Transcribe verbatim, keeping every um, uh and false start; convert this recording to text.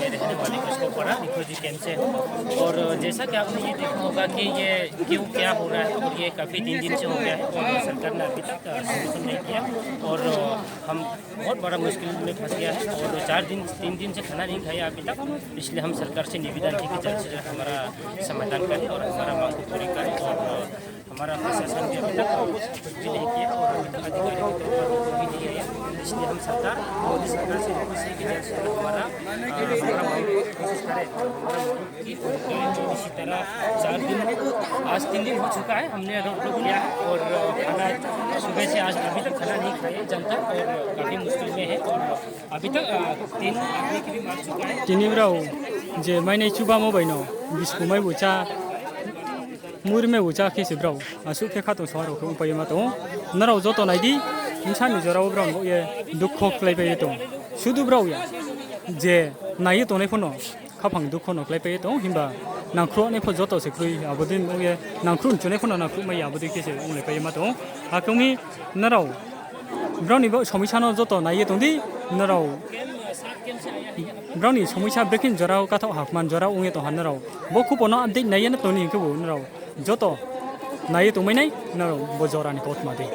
रहने वाले कुछ को पड़ा रिफ्यूजी कैंप से हूँ। और जैसा कि आपने ये देखा होगा कि ये क्यों क्या हो रहा है, और ये काफ़ी तीन दिन से हो गया है और सरकार ने अभी तक सॉल्यूशन नहीं किया। और हम बहुत बड़ा मुश्किल में फंस गया है और चार दिन, तीन दिन से खाना नहीं खाया अभी तक। इसलिए हम सरकार से निवेदन है कि जल्द से जल्द हमारा समाधान करें और हमारा मांग को पूरी करें। और हमारा प्रशासन भी अभी तक कुछ भी नहीं किया और अभी तक अधिकारी की तरफ से कोई भी नहीं आया। इसलिए हम सरकार, मोदी सरकार से रिक्वेस्ट है कि जल्द से जल्द हमारा, अ, हमारा मांग की कोशिश करें। हमारा मांग की, इसी तरह चार दिन, आज तीन दिन हो चुका है, हमने रोक टोक किया है और खाना सुबह से आज अभी तक खाना नहीं खाया जनता और काफी मुश्किल में है और अभी तक, अ, तीन आदमी की भी मर चुका है। Tini brao je mainai chubamo bai no, bisku mai bo chá, muri mai bo chá khe se brao asuh khe khatungsung rao khe ongpai ye ma tong ou. Nrao joto nai di, bsa ni jora wo brao no ye dukho kláipai ye tong ou. Sudu brao ya, je nai ye tongnai pho no khaphang dukho no kláipai ye tong ou, himba nangkhruhnai pho joto se kroi, abo dei ong ye nangkhruh ni chunai pho no nangkhruh mai ya, abo dei khe se onglaipai ye ma tong ou. Akhe ong mi nrao, brao ni bo somisa no joto nai ye tong di, nrao brao ni somisa brekhe ni jora wo kathaoh hakman jora ong ye tong ha nrao. Bo khupo no update nai ye no tong ni hing khe bo nrao joto nai ye tongmai nai, nrao bo jora ni kautma dei.